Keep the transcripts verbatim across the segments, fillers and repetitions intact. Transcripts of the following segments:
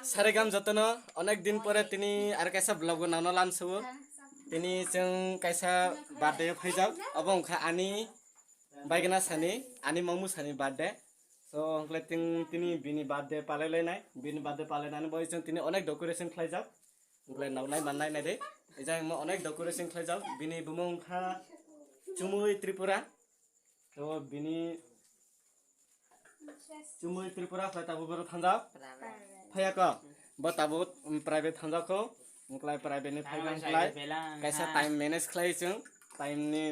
Saregam jotono onek din pore tini ar kaisa vlog o nangno lamsao. Tini chwng kaisa birthday o phaijak, obo wngkha ani baigna sani, ani mamu sani birthday. So, hwnkhe ting-, tini bini birthday palai lainai, bini birthday palai nani bo chwng tini onek decoration khlaijak. Hwnkhe noknai mannai nai de, ejang mo onek decoration khlaijak, bini bumung wngkha Chumui Tripura. To bini Chumui Tripura khlai tabuk boro thangjak. Phaiya ko? Bo tabuk, um, private thangjak kho. Wngklai private ni phaigang khlai. Kaisa time manage khlai chwng. Time ni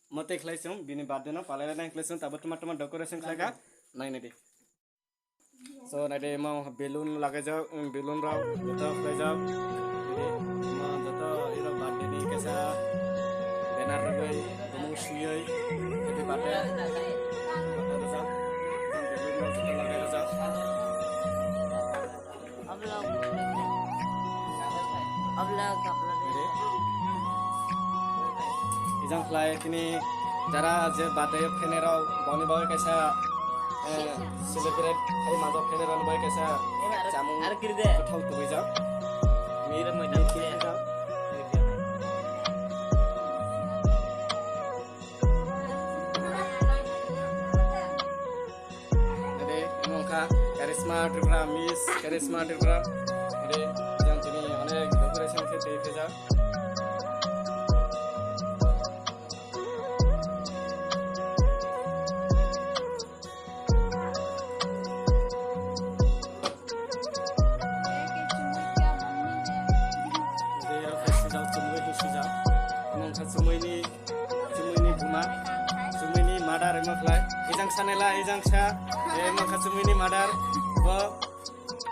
mote khlai chwng. Bini birthday no palai laina khlai chwng. Tabuk tuma tuma decoration khlai kha. Nai nai di. So, nai di mo balloon lagai jak, um, balloon rok joto khlai jak. Nai di mo joto iro birthday ni kaisa banner rwgwi. Tongmung suyoi, happy birthday. Birthday rwjak. Tong tebwi no joto lagai rwjak. Oblog. Oblog, oblog. Ready? Ijang khlai tini jara je birthday phainai rok boni bagwi kaisa, eh, celebrate khai manjak phainai rok bai kaisa chamung aro kiri de. Kothok tubui jak. Mira mai tam kiri jak. Ede, imo wngkha Karishma Tripura, Miss Karishma Tripura. Ede, jang tini onek decoration khe tei phejak. Tei rok khe swijak, chumui khe swijak. Omo wngkha chumuini, chumuini buma, chumuini mother emo khlai. Ejang sanela, ejang sa, emo wngkha chumuini mother. Bo,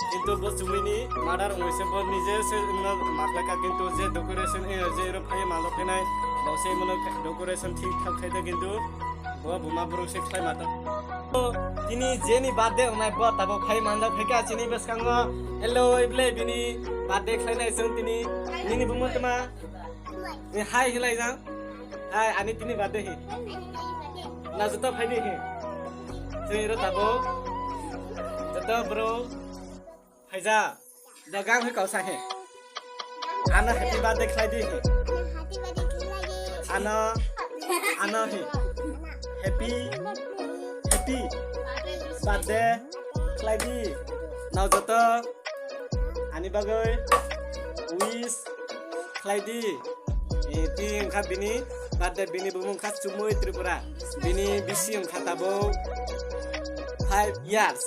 kintu bo chumuini mother wngwi se bo nije se wngno ma khlai kha, kintu je decoration, eh, je rok phai malo khainai, bo se mono decoration thik thak khai de kintu. Bo buma borok se khlai ma tong. Tini jeni birthday wngnai bo tabuk phai manjak phaikha chini bwskango. Hello, ible bini birthday khlainai chwng tini. Nini bumung tma? Ni hai hilai jang. Hai, ani tini birthday hi. Na joto phai di hi. Chwng iro tabuk. Joto bro. Phaija, dogang hoi kausa he. Ano happy birthday khlai di he. Ano, ano he. Happy, happy birthday khlai di. Nao joto ani bagwi wish khlai di. Eh, ti wngkha bini birthday, bini bumung wngkha Chumui Tripura. Bini bisi wngkha tabuk five years.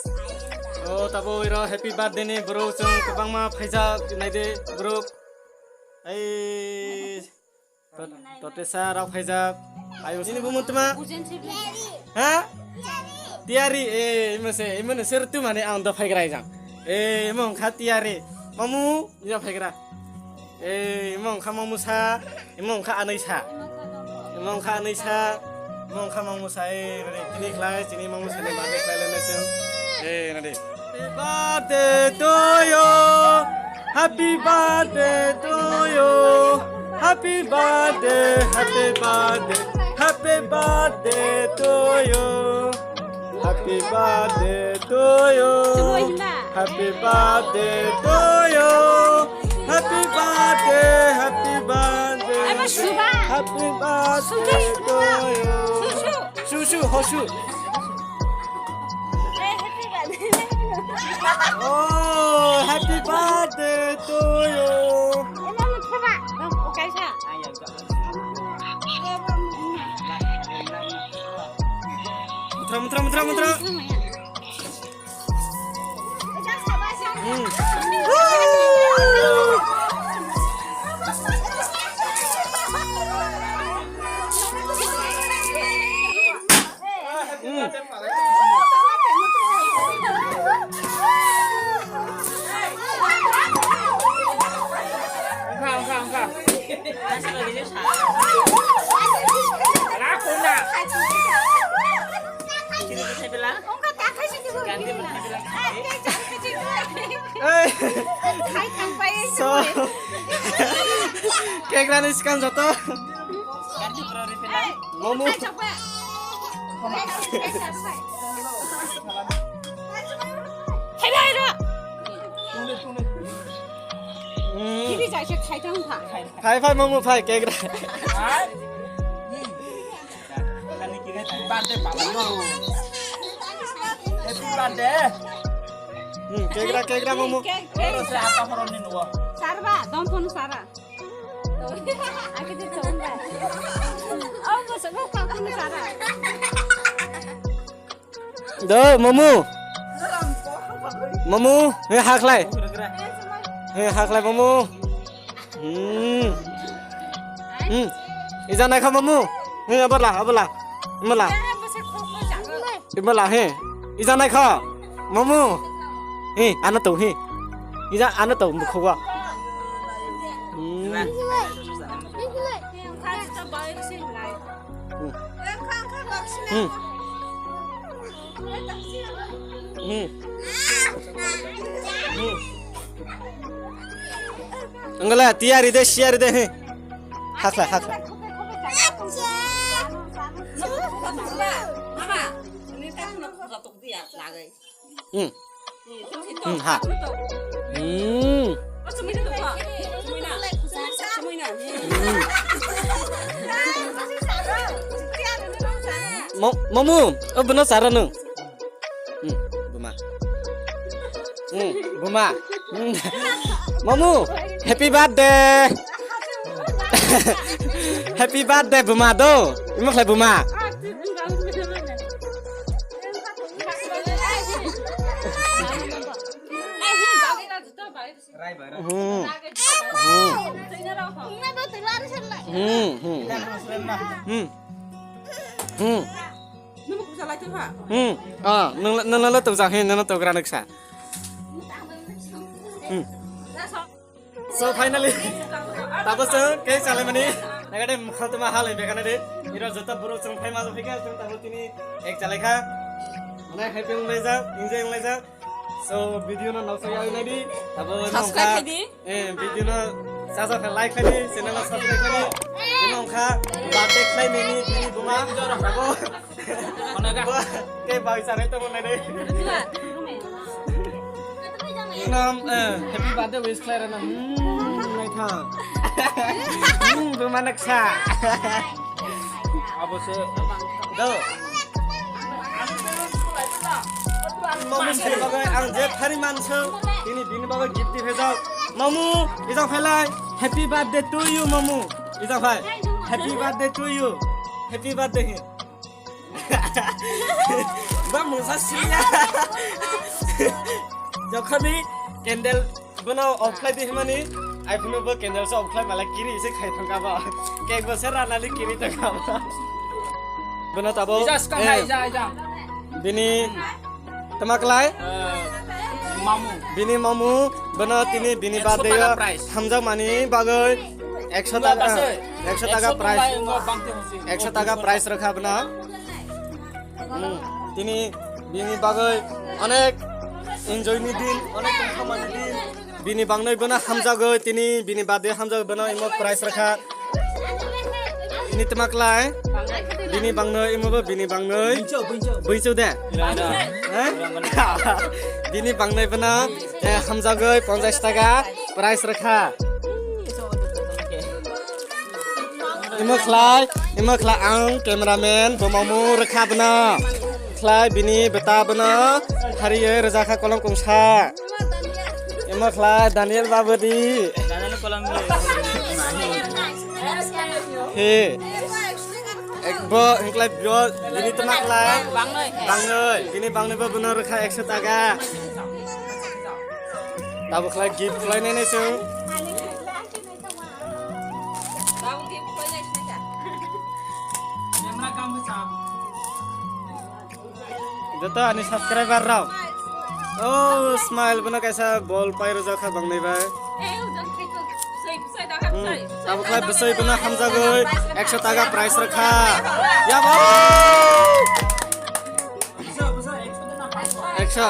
O tabuk iro happy birthday ni borok chwng kwbangma phaijak naidi borok. Ei, to-, totesa rok phaijak. Ayo, nini bumung tma? Ha? Tiyari, eh, imo se, imo no ser tu mane ang do phaigra ijang. Eh, imo wngkha Tiyari. Mamu, ijang phaigra. Eh, imo wngkha Mamusa, imo wngkha Anwisa. Imo wngkha Anwisa, imo wngkha Mamusa. Eh, nadi, tini khlai, chini Mamusa ni birthday khlai lene chwng. Eh, nadi. Happy birthday to you. Happy birthday to you. Happy birthday, happy birthday, happy birthday to you. Happy birthday to you. Happy birthday to you. Happy birthday, happy birthday. Happy birthday to you. Shushu, hoshu. Oh, happy birthday to you. Mutra, mutra, mutra, mutra. Hmm. Hmm. Ei. So, kekrani skang joto. Momo. Hmm. Kiri jai se khai thang kha. Phai, phai, mamu, phai, kegra. Birthday pala no. Happy birthday. Hmm, kegra, kegra, mamu. Cake, cake. Oro se apa horon ni nugo. Sarba, dom phone sara. Ake de chonda. Oh, mo se mo pa phone sara. Do, mamu. Mamu, he hakhlai. He hakhlai, mamu. Hmm. Hmm. Ija naikha, mamu. He abala, abala. Mala. Mala, he. Ija naikha. Mamu. He, ano to, he. Ija ano to, mukhuwa. Hmm. Hmm. Hmm. Hmm. Hmm. Angala, tiyari de, siyari de, he. Hakla, hakla. Hmm. Hmm, ha. Hmm. Mo-, mamu, oh, beno sara nung. Hmm, buma. Hmm, buma. Hmm. Mamu, happy birthday. Happy birthday, buma do. Imo khlai buma. Hmm. Hmm. Hmm, hmm, hmm. Hmm. Hmm. Hmm. Ah, nung, nung, nung, nung, tong jang, he, nung, nung, tong gra nuksa. Hmm. So finally, tabo chwng cake chalaimani nagade mokholtoma halai bekana de. Iro joto borok chwng phai ma phikha, chwng tabo tini cake chalaikha. Onek happy wnglaijak, enjoy wnglaijak. So video no noksa yawi naidi. Tabo subscribe khaidi. Eh, video no chacha khe like khaidi, channel no subscribe khaidi. Ino wngkha birthday khlai nini tini buma. Tabo. Ke bai sanai to monai de. Nam, eh, happy birthday wish khlai rana. Hmm, naithok. Hmm, buma noksa. Abo se. Do. Mamu sini bagwi ang je phari manso. Tini bini bagwi gift di phejak. Mamu, ijang phailai. Happy birthday to you, mamu. Ijang phai. Happy birthday to you. Happy birthday. Ba mungsa siya. Jokhoni candle bono off khlai di himani, iPhone bo candle se off khlai mala kiri se khai thangka ba. Cake bo se ranali kiri thangka ba. Bono tabo, ija skang hai, eh, ija, ija. Bini tama klai? Eh, mamu. Bini mamu, bono tini bini birthday o hamjakmani bagwi ekso taka, ekso taka prize, ekso taka prize rwkha bono. Hmm, tini bini bagwi onek enjoy ni din, onek tongthokmani din. Bini bangnwi bono hamjagwi, tini bini birthday hamjagwi bono imo prize rwkha. Bini tma klai? Bini bangnwi, imo bo bini bangnwi. Buicho de? Eh? Bini bangnwi bono, eh, hamjagwi ponchash taka prize rwkha. Imo khlai, imo khlai ang cameraman bo mamu rwkha bono. Khlai bini beta bono hariwi rwjakha kolom kungsa. Imo khlai Daniel babu di. He. Ek bo, hingklai bo, bini tma khlai? Bangnwi. Bangnwi. Bini bangnwi bo bono rwkha ekso taka. Tabo khlai gift khlai nai nai chwng. Joto ani subscriber rok. Oh, smile bono kaisa bol pai rwjak kha bangnai bai. Hmm. Abo khlai bwsai bono hamjagwi ekso taka prize rwkha. Yabo! Ekso.